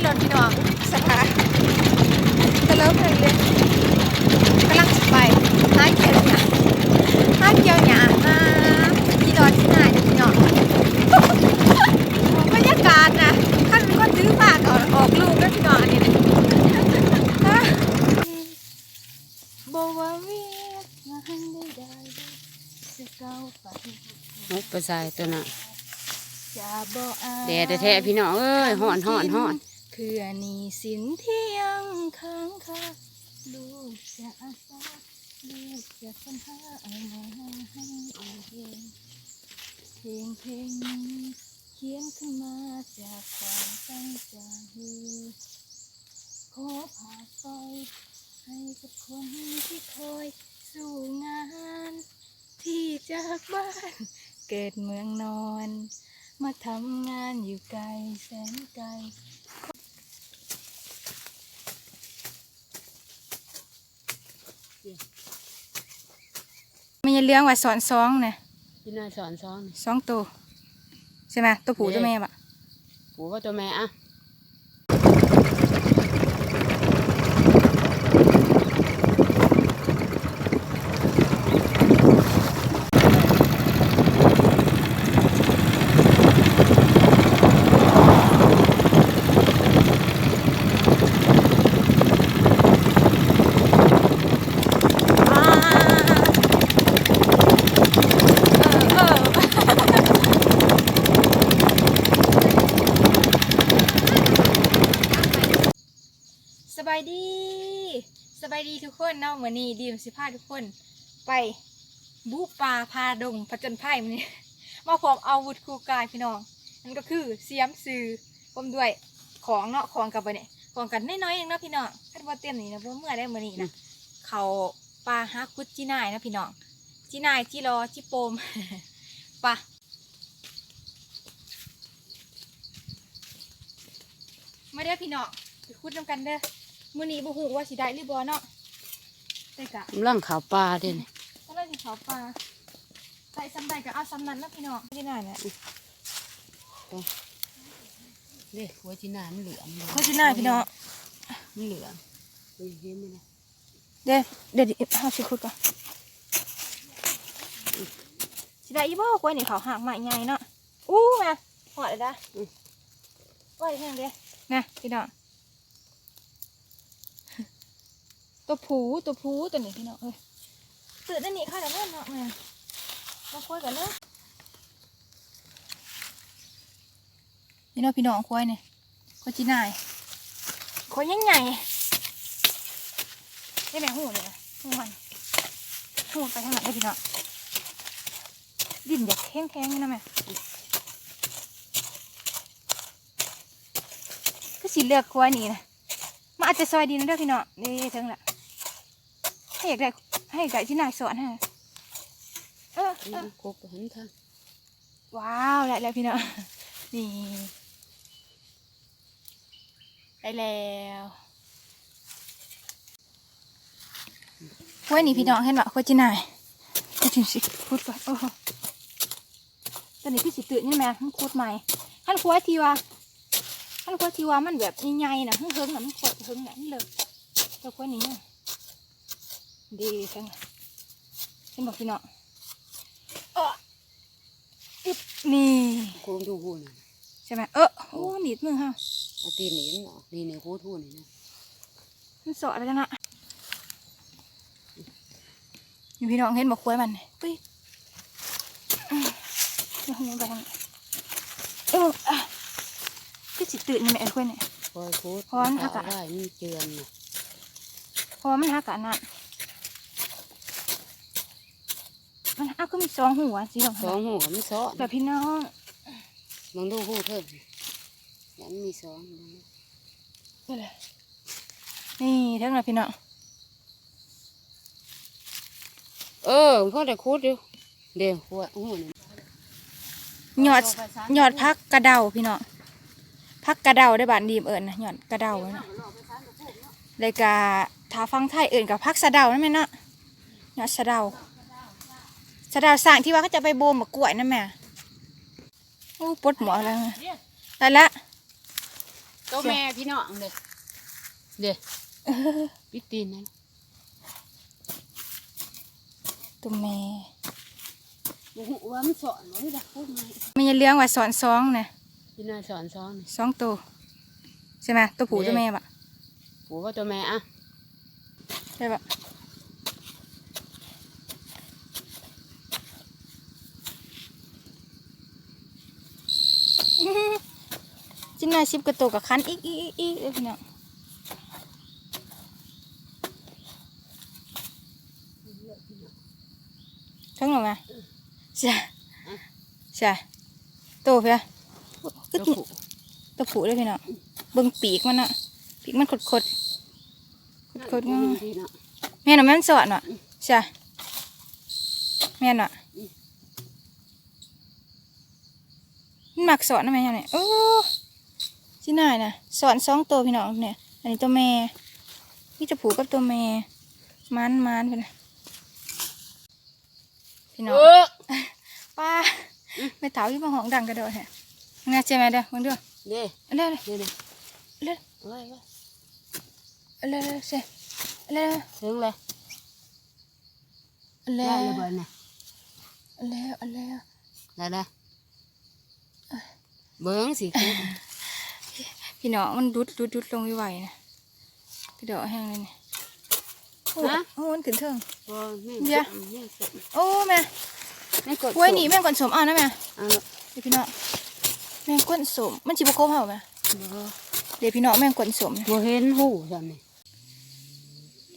ດອກພີ່ນ້ອງ ສະພາ ຕະຫຼົກເລີຍ ກຳລັງຊິໄປຫາກ່ຽວຫຍ້າ ຫາກ່ຽວຫຍ້າ ຫາກິນລອດທີ່ນາເດີພີ່ນ້ອງ. ບັນຍາກາດນະ ຄັນເປັນຄົນຖືພາກໍອອກລູກເດີພີ່ນ້ອງ ອັນນີ້ນະ. ບໍ່ວ່າວຽກງານໃດໆ ຈະກ້າວໄປ ໂອ້ ໄປໃສ່ຕົວນັ້ນ ຈະບໍ່ອາຍ ແດດແທ້ໆ ພີ່ນ້ອງເອີຍ ຮ້ອນໆໆ. ເພື່ອໜີ້ສິນທີ່ຍັງຄ້າງຄາ ລູກຈະອາສາ ລູກຈະຄົ້ນຫາເອົາມາໃຫ້ເອງ. ເພງເພງນີ້ຂຽນຂຶ້ນມາຈາກຄວາມຕັ້ງໃຈ ຂໍພາກໄປໃຫ້ກັບຄົນທີ່ຄອຍສູ້ງານ ທີ່ຈາກບ້ານເກີດເມືອງນອນ ມາທຳງານຢູ່ໄກແສນໄກ. ແມ່ຍາເຫຼືອງວ່າສອນຊອງນະ ພີ່ນ້ອຍສອນຊອງນີ້ ສອງໂຕ ໃຊ່ໄໝ? ໂຕຜູ້ ເດ້ ໂຕແມ່ບະ? ຜູ້ກັບໂຕແມ່ອະ. ສະບາຍດີ ສະບາຍດີທຸກຄົນເນາະ. ມື້ນີ້ດີມຊິພາທຸກຄົນໄປບຸປ່າຜ່າດົງຜະຈົນໄພ. ມື້ນີ້ມາພ້ອມອາວຸດຄູ່ກາຍພີ່ນ້ອງ ນັ້ນກໍຄືສຽມຊື່ ພ້ອມດ້ວຍຂອງເນາະ ຂອງກັບບັດນີ້ ຂອງກັນໜ້ອຍໆໜຶ່ງເນາະພີ່ນ້ອງ. ຄັນບໍ່ເຕັມນີ້ນະ ບໍ່ເມືອໄດ້ມື້ນີ້ນະ. ອືມ ເຂົ້າປ່າຫາຂຸດຈີນາຍເນາະພີ່ນ້ອງ ຈີນາຍ ຈີຫຼໍ ຈີໂປມ ປະ. ມາເດີພີ່ນ້ອງ ໄປຂຸດນຳກັນເດີ. ມື້ນີ້ບໍ່ຮູ້ວ່າຊິໄດ້ຫຼືບໍ່ເນາະ ແຕ່ກະກຳລັງເຂົ້າປ່າເດ້ນີ້ ກຳລັງຊິເຂົ້າປ່າ ໄດ້ສ່ຳໃດກໍເອົາສ່ຳນັ້ນເນາະພີ່ນ້ອງ. ຈີນາຍແຫຼະ ເດ້ ຫົວຈີນາຍມັນເຫຼືອງ ຫົວຈີນາຍພີ່ນ້ອງ ມັນເຫຼືອງ ເຫັນບໍ່ນະ. ເດ້ ເດ້ ເຮົາຊິຂຸດກ່ອນ ຊິໄດ້ອີ່ບໍ່? ກ້ວຍນີ້ເຂົາຮາກໄມ້ໃຫຍ່ເນາະ. ອູ້ ມາຮອດແລ້ວດາ ອືມ ໄວແຮງເດ້ນະພີ່ນ້ອງ. ຕົວຜູ້ ຕົວຜູ້ຕົວນີ້ພີ່ນ້ອງເອີຍ ຕື່ນອັນນີ້ຄ່າແລ້ວເນາະ. ມາຄຸຍກັນເດີ ນີ້ເນາະພີ່ນ້ອງ ຄວາຍນີ້ ຄວາຍຈີນາຍ ຄວາຍໃຫຍ່ໆ ນີ້ແມ່ ຫູນີ້ນະ ຫູມັນ ຫູໄປທາງນັ້ນເດີພີ່ນ້ອງ. ດິນຢາກແຂງໆຢູ່ນະແມ່ ຄືຊິເລືອກຄວາຍນີ້ນະ. ມາເອົາໃຈຊ່ອຍດີນຳເດີພີ່ນ້ອງ. ນີ້ເຖິງລະ ໃຫ້ຢາກໄດ້ ໃຫ້ຢາກໄດ້ຈີນາຍສອນໃຫ້ ເອີ ເອີ ກົບໄປຫັ້ນທາງ ວ້າວ ໄດ້ແລ້ວພີ່ນ້ອງ ນີ້ ໄດ້ແລ້ວ. ໂອ້ຍ ນີ້ພີ່ນ້ອງ ເຫັນບໍ່ ຄວາຍຈີນາຍ ເຮົາຈຶ່ງຊິຂຸດກ່ອນ. ໂອ້ໂຫ ຕົວນີ້ຄືຊິຕື່ນຢູ່ແມ່ ມັນຂຸດໃໝ່. ຄັນຄວາຍທີ່ວ່າ ຄັນຄວາຍທີ່ວ່າມັນແບບໃຫຍ່ໆນະ ເຫິງໆນະ ມັນຂວດເຫິງນະ ມັນເລີກ ແຕ່ຄວາຍນີ້ຍັງດີເຖິງ ເຫັນບໍ່ພີ່ນ້ອງ? ເອີ ອຶບ ນີ້ ໂຄ້ງຢູ່ຫູນະ ໃຊ່ໄໝ? ເອີ ໂອ້ ໜີບມືເຮົາ ເອົາຕີນໜີບມັນອອກ ນີ້ໆ ຂູດຫູນີ້ນະ ມັນເຊາະແລ້ວນະ. ນີ້ພີ່ນ້ອງເຫັນບໍ່ ຄວາຍມັນ ປຸ້ຍ ເອີ ຄືຊິຕື່ນນີ້ແມ່ ຄວາຍນີ້ ຄ່ອຍຂູດ ເພາະວ່າມັນຫາກະ ມັນເຈື່ອນນະ ເພາະວ່າມັນຫາກະນັ້ນ ມັນ ອ້າວ ຄືມີສອງຫູຫວາ ຊິລອງ ສອງຫູມັນເຊາະ ແບບພີ່ນ້ອງ ເບິ່ງດູຫູເທິງ ມັນມີສອງ ນີ້ແຫຼະ ນີ້ເທິງລະພີ່ນ້ອງ. ເອີ ພໍໄດ້ຂຸດຢູ່ ເດ້ ຫົວຫູນີ້ ຍອດ ຍອດຜັກກະເດົາພີ່ນ້ອງ ຜັກກະເດົາເດ້ ບ້ານດີມເອີ້ນນະ ຍອດກະເດົານະ ແລ້ວກະຖ້າຝັ່ງໄທເອີ້ນກະຜັກສະເດົານັ້ນແມ່ນເນາະ ຍອດສະເດົາ ສະເດົາສ້າງທີ່ວ່າເຂົາເຈົ້າໄປໂບມບັກກ້ວຍນັ້ນແມ່. ໂອ້ ປົດໝວກແລ້ວ ໄດ້ລະ ໂຕແມ່ພີ່ນ້ອງເດ້ ເດ້ ເອີ ປິດຕີນນັ້ນ ໂຕແມ່ ບໍ່ຮູ້ວ່າມັນສອນບໍ່ ມີແຕ່ໂຄດໃໝ່ ແມ່ຍາຍເຫຼືອງວ່າສອນສອງນະ ພີ່ນ້ອງ ສອນສອງນີ້ ສອງໂຕ ໃຊ່ໄໝ? ໂຕຜູ້ ເດ້ ໂຕແມ່ບໍ່? ຜູ້ກັບໂຕແມ່ ອະ ໄດ້ບໍ່? ຈິ້ນໜ້ອຍສິບກວ່າໂຕກໍຄັນອີກ ອີກ ອີກ ອີກເດີພີ່ນ້ອງ. ເຖິງແລ້ວແມະ ຊະ ຊະ ໂຕເພຍ ໂຕຜູ້ ໂຕຜູ້ເດ້ພີ່ນ້ອງ. ເບິ່ງປີກມັນນະ ປີກມັນຂົດໆ ຂົດໆ ງາມ. ແມ່ນບໍ່? ແມ່ນສອນບໍ່? ຊະ ແມ່ນບໍ່? ມັນມັກສອນນະແມ່ຍາມນີ້. ໂອ້ ຊິນາຍນະ ສອນສອງໂຕພີ່ນ້ອງນີ້. ອັນນີ້ໂຕແມ່ ມີແຕ່ຜູ້ກັບໂຕແມ່. ໝານໆ ເພິ່ນນະພີ່ນ້ອງ. ເອີ ປ້າ ອື ແມ່ເຖົ້າຢູ່ມາຮ້ອງດັງກະໂດດແທ້. ນະ ເຈແມ່ເດີ ເບິ່ງດູ ເດ້ ເອົາເລີຍ ເດ້ ເອົາເລີຍ ເອົາເລີຍ ເອົາເລີຍ ເຊີ ເອົາເລີຍ ເຖິງແລ້ວ ເອົາແລ້ວ ໄດ້ແລ້ວບໍ່ນະ? ເອົາແລ້ວ ເອົາແລ້ວ ໄດ້ແລ້ວ ໄດ້ແລ້ວ ເບິ່ງຊິ ພີ່ນ້ອງ ມັນດຸດ ດຸດ ດຸດລົງໄວໆນະ ກະໂດດແຮງເລີຍນີ້. ໂອ້ ຮະ ໂອ້ ມັນຂຶ້ນເທິງ ບໍ່ ແມງ ດຽວ ສົ້ມ ແມງສົ້ມ ໂອ້ ແມ່ ແມງກົ້ນ ໂອ້ຍ ສົ້ມ ນີ້ແມງກ້ນສົ້ມ ເອົານະແມ່ ເອົາ ເດີພີ່ນ້ອງ ແມງກົ້ນສົ້ມ ມັນຊິບໍ່ກົບເຮົາແມ່? ບໍ່ ເດີພີ່ນ້ອງ ແມງກົ້ນສົ້ມ ບໍ່ເຫັນຮູ້ຊ້ຳນີ້.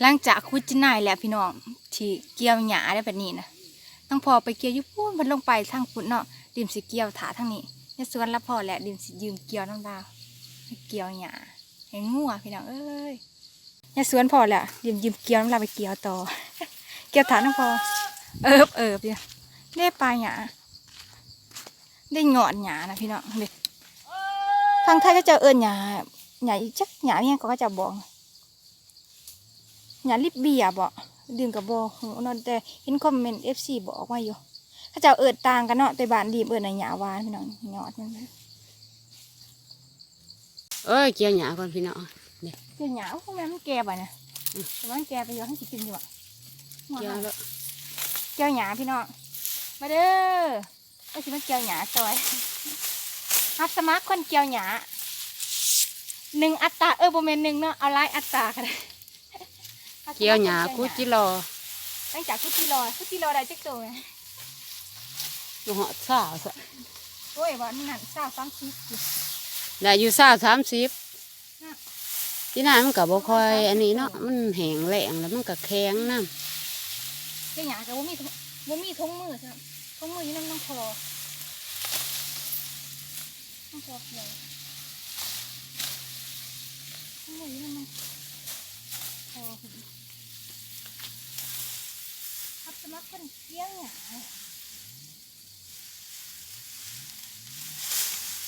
ຫຼັງຈາກຂຸດຈີນາຍແລ້ວພີ່ນ້ອງ ທີ່ກ່ຽວຫຍ້າໄດ້ບັດນີ້ນະ ນ້ອງພໍ່ໄປກ່ຽວຢູ່ພຸ້ນ ເພິ່ນລົງໄປທາງພຸ້ນເນາະ ດິມຊິກ່ຽວຖ້າທາງນີ້ ຍາສວນລະພໍ້ແລ້ວ ດິມຊິຢືມກ່ຽວນຳລາວ ໄປກ່ຽວຫຍ້າໃຫ້ງົວພີ່ນ້ອງເອີຍ. ຍາສວນພໍ້ແລ້ວ ຢືມ ຢືມກ່ຽວນຳລາວໄປກ່ຽວຕໍ່ ກ່ຽວຖ້ານຳພໍ່ ເອີບ ເອີບຢູ່ ເດ້ປາຫຍ້າ ໄດ້ຍອດຫຍ້ານະພີ່ນ້ອງເດ້. ທາງໄທເຂົາເຈົ້າເອີ້ນຫຍ້າ ຫຍ້າອີ່ຈັກ ຫຍ້າອີ່ຫຍັງກໍເຂົາເຈົ້າບອກ ຫຍ້າລິບເບຍບໍ ດິມກໍບໍ່ຮູ້ເນາະ ແຕ່ເຫັນຄອມເມັນເອັຟຊີບອກມາຢູ່ ເຂົາເຈົ້າເອີ້ນຕ່າງກັນເນາະ ແຕ່ບ້ານດິມເອີ້ນວ່າຫຍ້າຫວານພີ່ນ້ອງ ຍອດມັນ. ເອີຍ ກ່ຽວຫຍ້າກ່ອນພີ່ນ້ອງ ນີ້ ກ່ຽວຫຍ້າ ໂອ້ ແມ່ນມັນແກ່ບາດນະ ອື ແຕ່ວ່າມັນແກ່ໄປຢູ່ ເຮົາຊິກິນຢູ່ບໍ? ກ່ຽວແລ້ວ ກ່ຽວຫຍ້າພີ່ນ້ອງ ມາເດີ ເຮົາຊິມາກ່ຽວຫຍ້າຊ່ອຍ ຮັບສະໝັກຄົນກ່ຽວຫຍ້າ ໜຶ່ງອັດຕາ ເອີ ບໍ່ແມ່ນໜຶ່ງເນາະ ເອົາຫຼາຍອັດຕາກໍໄດ້ ຮັບສະໝັກຄົນກ່ຽວຫຍ້າ ຂຸດຈີ່ລໍ ຫຼັງຈາກຂຸດຈີ່ລໍ ຂຸດຈີ່ລໍໄດ້ຈັກໂຕແມ່? ບໍ່ຮອດຊາວຊະ ໂອ້ຍ ວ່ານັ້ນ ຊາວ ສາມສິບ ໄດ້ຢູ່ຊາວ ສາມສິບ ເນາະ ຈີ່ນາຍມັນກໍບໍ່ຄ່ອຍອັນນີ້ເນາະ ມັນແຫ້ງແລ້ງແລ້ວມັນກໍແຂງນຳ ແຕ່ຫຍ້າກໍບໍ່ມີ ບໍ່ມີຖົງມືຊ້ຳ ຖົງມືຢູ່ນຳນ້ອງພໍ່ ນ້ອງພໍ່ກ່ຽວ ຖົງມືຢູ່ນຳນ້ອງພໍ່ ຮັບສະໝັກຄົນກ່ຽວຫຍ້າ.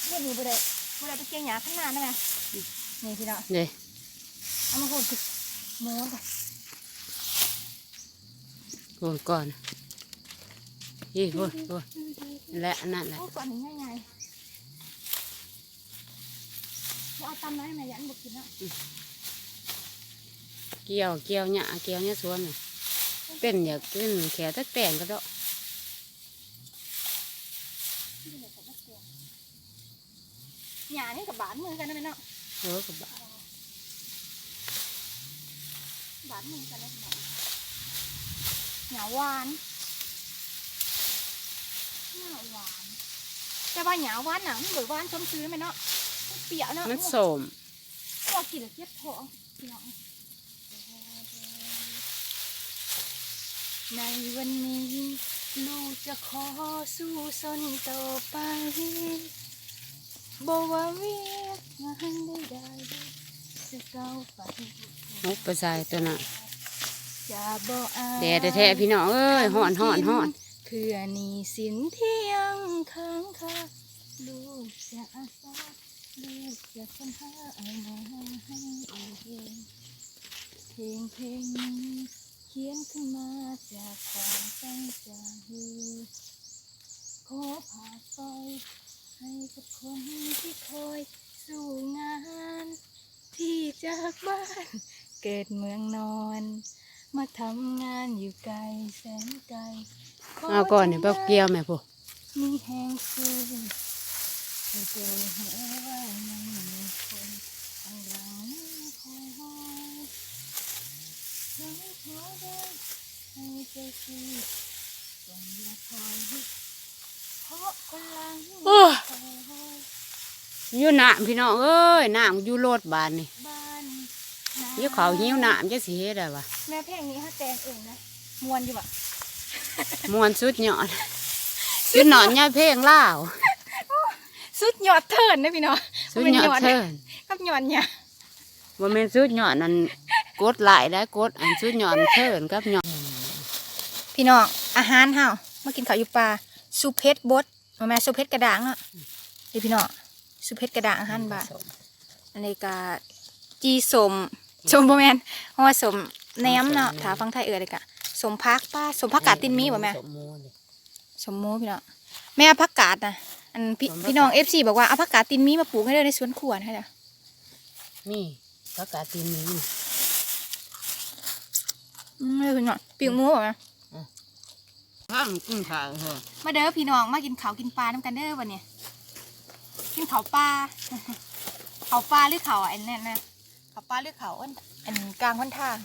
ມື້ນີ້ບໍ່ໄດ້ ບໍ່ໄດ້ໄປກ່ຽວຫຍ້າຄັນນານະແມ່ ອືມ ນີ້ພີ່ນ້ອງ ເດ້ ເອົາມາໂຫດ ໝູ ໂຫດກ່ອນ ອີ ໂຫດ ໂຫດ ແລະ ອັນນັ້ນແຫຼະ ໂອ້ ກ່ອນນີ້ໃຫຍ່ໆ ບໍ່ເອົາຕຳໄດ້ແມ່ ຢ້ານບໍ່ກິນເນາະ ອືມ ກ່ຽວ ກ່ຽວຫຍ້າ ກ່ຽວຫຍ້າສວນ ເປັນຢາກເປັນແຂວຕັກແຕນກໍເດາະ. ຫຍ້ານີ້ກໍບາດມືກັນນະແມ່ເນາະ ເອີ ກໍບາດ ບາດມືກັນນະພີ່ນ້ອງ ຫຍ້າຫວານ ຫຍ້າຫວານ ແຕ່ວ່າຫຍ້າຫວານນະ ມັນບໍ່ຫວານສົມຊື່ແມ່ນເນາະ ມັນປ່ຽວເນາະ ມັນສົ້ມ ພວກກິນແລ້ວເຈັບທ້ອງພີ່ນ້ອງ. ໃນວັນນີ້ລູກຈະຂໍສູ້ຊົນຕໍ່ໄປ ບໍ່ວ່າວຽກງານໃດໆ ຈະກ້າວໄປ ໂອ້ ໄປໃສ່ຕົວນັ້ນ ຈະບໍ່ອາຍ ແດດແທ້ໆ ພີ່ນ້ອງເອີຍ ຮ້ອນໆໆ ເພື່ອໜີ້ສິນທີ່ຍັງຄ້າງຄາ ລູກຈະອາສາ ລູກຈະຄົ້ນຫາເອົາມາໃຫ້ເອງ ເພງເພງນີ້ຂຽນຂຶ້ນມາຈາກຄວາມຕັ້ງໃຈ ຂໍຝາກໄວ້ໃຫ້ກັບຄົນທີ່ຄອຍ ສູ້ງານທີ່ຈາກບ້ານເກີດເມືອງນອນ ມາທຳງານຢູ່ໄກແສນໄກ. ເອົາກ່ອນນີ້ ແປັບກ່ຽວແມ່ຜູ້ ມີແຮງສູ້ ໃຫ້ເຈົ້າຮູ້ວ່າຍັງມີຄົນຂ້າງຫຼັງຄອຍຮອຍ. ເຖິງພໍໄດ້ໃຫ້ເຈົ້າຊື່ ຕ້ອງຢ່າຖອຍ ເພາະຄົນຫຼັງຄອຍຮອຍ. ຫິວນ້ຳພີ່ນ້ອງເອີຍ ນ້ຳຢູ່ລົດບາດນີ້ ຫິວເຂົ້າຫິວນ້ຳ ຈັກຊິເຮັດໄດ້ວະ. ແນວເພງນີ້ເຮົາແຕ່ງເອງນະ ມ່ວນຢູ່ບໍ່? ມ່ວນສຸດຍອດ ສຸດຍອດຍາເພງລາວ ສຸດຍອດເທີນເດ້ພີ່ນ້ອງ ສຸດຍອດເທີນ ກັບຍອດຫຍັງ? ບໍ່ແມ່ນສຸດຍອດອັນກົດໄລ້ໄດ້ ກົດອັນສຸດຍອດເທີນກັບຍອດ. ພີ່ນ້ອງ ອາຫານເຮົາ ມາກິນເຂົ້າຢູ່ປ່າ ຊຸບເຫັດບົດ ບໍ່ແມ່ນຊຸບເຫັດກະດ້າງເນາະ ນີ້ພີ່ນ້ອງ ຊຸບເຫັດກະດ້າງ ອາຫານບ້ານ. ອັນນີ້ກະຈີ່ສົ້ມ ສົ້ມບໍ່ແມ່ນ ເຮົາວ່າສົ້ມແໜມເນາະ ຖ້າຝັ່ງໄທເອີ້ນກະສົ້ມຜັກ ປ້າ ສົ້ມຜັກກາດຕີນໝີບໍ່ແມ່? ສົ້ມໝູພີ່ນ້ອງ ແມ່ເອົາຜັກກາດນະ ອັນ ພີ່ນ້ອງເອັຟຊີບອກວ່າເອົາຜັກກາດຕີນໝີມາປູກໃຫ້ເດີ ໃນສວນຄົວນະ. ມີຜັກກາດຕີນໝີ ອືມ ພີ່ນ້ອງ ປີ້ງໝູບໍ່ແມ່? ທາງກິນຂ້າວເຮີ້ຍ ມາເດີພີ່ນ້ອງ ມາກິນເຂົ້າກິນປານຳກັນເດີບັດນີ້ ກິນເຂົ້າປ່າ ເຂົ້າປ່າຫຼືເຂົ້າອັນນັ້ນນະ? ເຂົ້າປ່າຫຼືເຂົ້າອັນ ອັນກາງຫົນທາງ?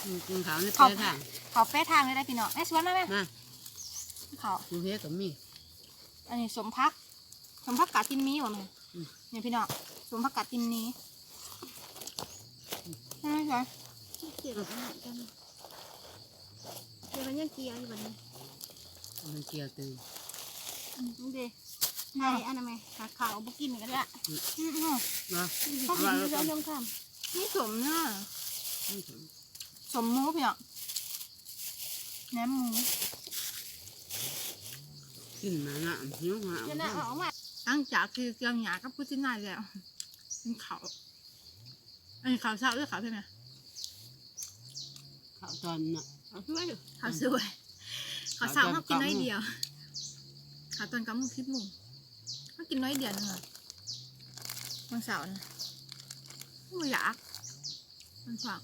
ອືມ ກິນເຂົ້າໃນແປທາງ ເຂົ້າແປທາງເລີຍນະພີ່ນ້ອງ ໃນສວນມາແມ່ ມາ ເຂົ້າຢູ່ເຮັດກໍມີ. ອັນນີ້ສົ້ມຜັກ ສົ້ມຜັກກາດຕີນໝີບໍ່ແມ່? ອືມ ນີ້ພີ່ນ້ອງ ສົ້ມຜັກກາດຕີນໝີ ອືມ ໃສ່ ເກັບອັນນັ້ນກັນ ແຕ່ວ່າຍັງກ່ຽວຢູ່ບັດນີ້ ມັນກ່ຽວຕື່ມ ອືມ ນີ້ເດ້ ໃນອັນນັ້ນແມ່ ຫາເຂົ້າບໍ່ກິນກໍໄດ້ ອືມ ອືມ ເນາະ ເຮົາກິນຢູ່ສອງສາມຄຳ ມີສົ້ມເນາະ ມີສົ້ມ ສົ້ມໝູພີ່ນ້ອງ ແໜມໝູ ກິນມານະ ຫິວມາ ເອົາມາ ຫຼັງຈາກທີ່ກ່ຽວຫຍ້າກັບຄຸຊິນາແລ້ວ ກິນເຂົ້າ ອັນນີ້ເຂົ້າເຊົ້າຫຼືເຂົ້າເພງນະ? ເຂົ້າຕອນນະ ເຂົ້າສວຍ ເຂົ້າສວຍ ເຂົ້າເຊົ້າເຮົາກິນໜ້ອຍດຽວ ເຂົ້າຕອນເກົ້າໂມງ ສິບໂມງ ເຮົາກິນໜ້ອຍດຽວໜຶ່ງອະ ມື້ເຊົ້ານະ ບໍ່ຢາກ ມັນຟັງ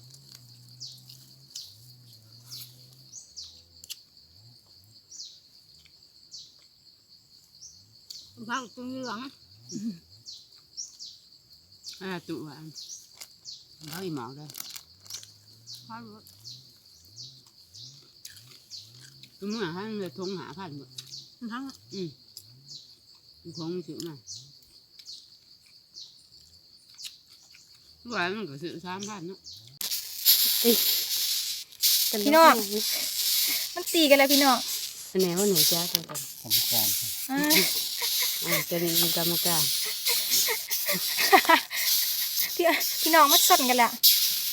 ຜັກຕົວເຫຼືອງ ອ່າ ຕຸວ່າ ເຮົາອີໝອກເດີ ເຮົາລົດ ຄືເມື່ອຫັ້ນເລີຍ ຖົງຫ້າພັນເບິດ ມັນທັງ ອືມ ຂອງມັນຊື້ມາ ວ່າມັນກໍຊື້ສາມພັນເນາະ ຕິ ພີ່ນ້ອງ ມັນຕີກັນແລ້ວພີ່ນ້ອງ ອັນແນວວ່າໜູຈັກກັນ ກຳມະການ ອ່າ ອ່າ ຕົວນີ້ເປັນກຳມະການ ພີ່ ພີ່ນ້ອງມາຊົນກັນແລ້ວ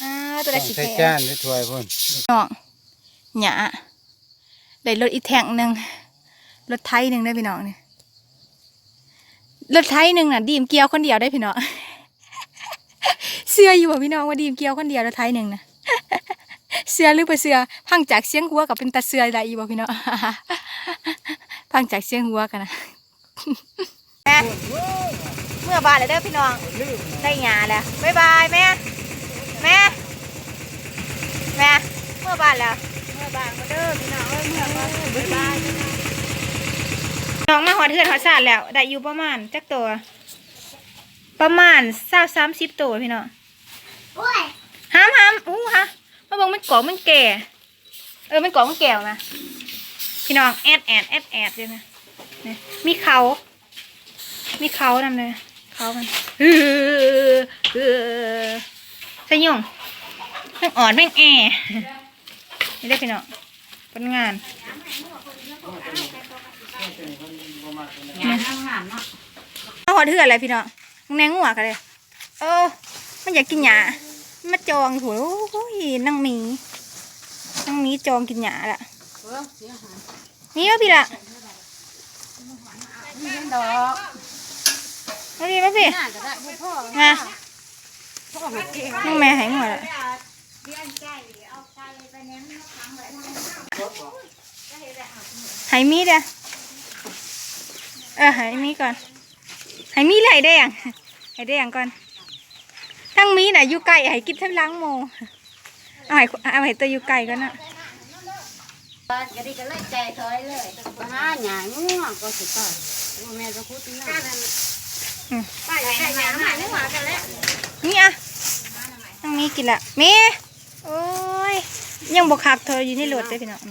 ອ່າ ຕົວໃດຊິແພ້ ໃສ່ຈານໃສ່ຖ້ວຍພຸ້ນ ນ້ອງ ຫຍ້າ ໄດ້ລົດອີກແທັງໜຶ່ງ ລົດໄຖໜຶ່ງເດີພີ່ນ້ອງນີ້ ລົດໄຖໜຶ່ງນະ ດີມກ່ຽວຄົນດຽວເດ້ພີ່ນ້ອງ ເຊື່ອຢູ່ບໍ່ພີ່ນ້ອງວ່າດີມກ່ຽວຄົນດຽວ ລົດໄຖໜຶ່ງນະ ເຊື່ອຫຼືບໍ່ເຊື່ອ ຟັງຈາກສຽງຫົວກໍເປັນຕາເຊື່ອໄດ້ຢູ່ບໍ່ພີ່ນ້ອງ ຟັງຈາກສຽງຫົວກັນນະ. ແມ່ ເມືອບ້ານແລ້ວເດີພີ່ນ້ອງ ໄດ້ຫຍ້າແລ້ວ ບາຍບາຍແມ່ ແມ່ ແມ່ ເມືອບ້ານແລ້ວ ເມືອບ້ານເດີພີ່ນ້ອງເອີຍ ເມືອກ່ອນ ບາຍບາຍ ພີ່ນ້ອງ ມາຮອດເຮືອນຮອດຊານແລ້ວ ໄດ້ຢູ່ປະມານຈັກໂຕ ປະມານຊາວ ສາມສິບໂຕພີ່ນ້ອງ ຫ້າມ ຫ້າມ ຫູ ຫາ ມາເບິ່ງມັນກອກມັນແກ່ ເອີ ມັນກອກມັນແກ່ມາ ພີ່ນ້ອງ ແອດແອດ ແອດແອດຢູ່ນະ ນີ້ ມີເຂົາ ມີເຂົານຳເດີ ເຂົາມັນ ເອີ ເອີ ສະຫຍອງ ແມງອອດແມງແອ ນີ້ເດີພີ່ນ້ອງ ຜົນງານ ມາຮອດເຮືອນແລ້ວພີ່ນ້ອງ ແມງງົວກໍເລີຍ ເອີ ມັນຢາກກິນຫຍ້າ ມັນມາຈອງພຸ້ນ ໂອ້ຍ ນາງໝີ ນາງໝີຈອງກິນຫຍ້າລະ ເອີ ເສຍຫາຍ ໝີມາພີ້ລະ ນີ້ດອກ ມາພີ້ ມາພີ້ ໜ້າກໍໄດ້ ບໍ່ພໍ ມາ ພໍ່ກໍເກັ່ງ ນ້ອງແມ່ໃຫ້ໝົດລະ ໃຫ້ໝີເດີ້ ເອີ ໃຫ້ໝີກ່ອນ ໃຫ້ໝີເລີຍແດງ ໃຫ້ແດງກ່ອນ. ທັງມີນະຢູ່ໃກ້ ໃຫ້ກິນທາງຫຼັງໝູ່. ເອົາໃຫ້ ເອົາໃຫ້ຕົວຢູ່ໃກ້ກ່ອນເນາະ. ກະດີກະເລີຍໃຈຖອຍເລີຍ. ມາຫາຫຍ້າງົວກໍຊິໄປ. ໂອ້ ແມ່ກໍຄຸດນະ. ອືມ ໄປໄປຫາຫຍ້າງົວກັນແລ້ວ. ນີ້ອະ ທັງມີກິນລະ. ມີ. ໂອ້ຍ ຍັງບໍ່ຄັກເທົ່າຢູ່ໃນລົດເດ້ພີ່ນ້ອງ.